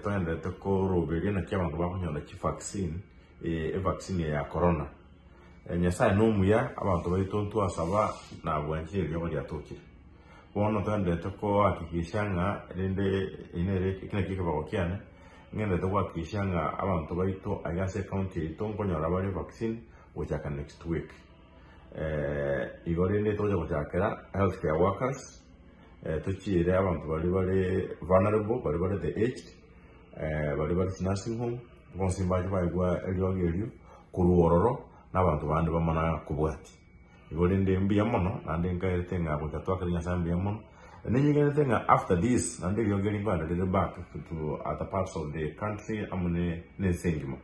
Togendererete koroberia naki abanto bakonyora chivaccine, evaccine eye ya corona. Nyasae nomuya, abanto baito ntwasaba na bwanchire eriogo riatokire. Bono togendererete kohakikisha ng'a rende eye nere eki nakio ekebago kiane, ngendererete gohakikisha ng'a abanto baito aiga ase ecounty yaito nkonyora bare evaccine gochaka next week. Igo rende togocha gochakera healthcare workers, Tochiere abanto baria bare vulnerable, baria bare the aged, baria bare chinursing home, bonsi mbache baigwa eriogi erio korwa ororo na abanto bande bamana kobwatia. Igo rende mbuya mono naende nkaerete ng'a goika twakere Nyasaye mbuya mono, ninyigerete ng'a after this naende eriogi eri nkoenda rire back to other parts of the country amo ne ense engima,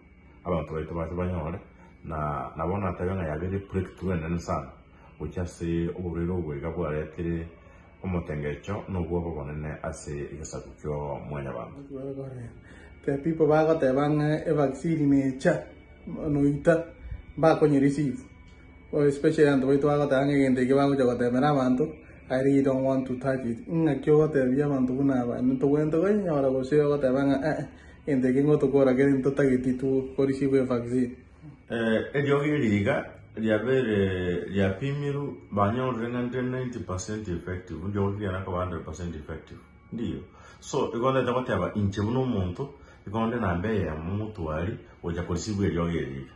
abanto baito bache banyore na nabo natebe ng'a yabeire breakthrough enene sana. gochia ase oborwaire obo iga bwaretire omotengecho na obwoba obonene ase egesaku kia Mwanyabanto. The people bagoteba ng'a evaccine necha noita mbakonye receive especially abanto baito bagoteba ng'a egento eke bagocha gotemera abanto I really don't want to touch it. Ng'aki ogotebia abanto buna aba ntogwenerete koinyora gose ogoteba ng'a eh egento eke ngotokora kere ntotageti tu ko receive evaccine. Eriogi eri iga riabeire riapimirwe banyorire ng'a ndire 90% effective, ndiogo riria nakoba 100% effective, ndiyo. So igo ndete goteba inche buna omonto, igo nde namba eyemo motwari gocha korisibwa eriogi eri iga.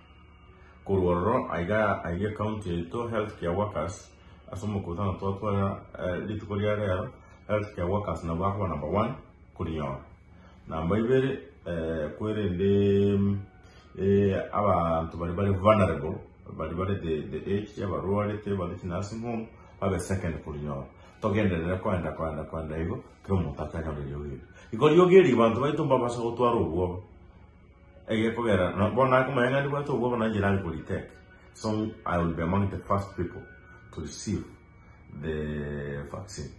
Korwa ororo aiga aiga ecounty yaito health care workers ase omokutano twatwara rituko ria rero, health care workers nabwo bakoba number one korinyora. Namba ibere kwerende abanto baria bare vulnerable, baria bare the the aged, abarwarete, bare chinursing home, babe second korinyora. Togenderere koenda koenda koenda igo, kera omonto ache anyore eriogi erio. Igo riogi eri banto baito mbabasa gotwara obwoba, egekogera na bono naye komanya ng'a ndibwate obwoba nainche nare koritake. So I will be among the first people to receive the vaccine.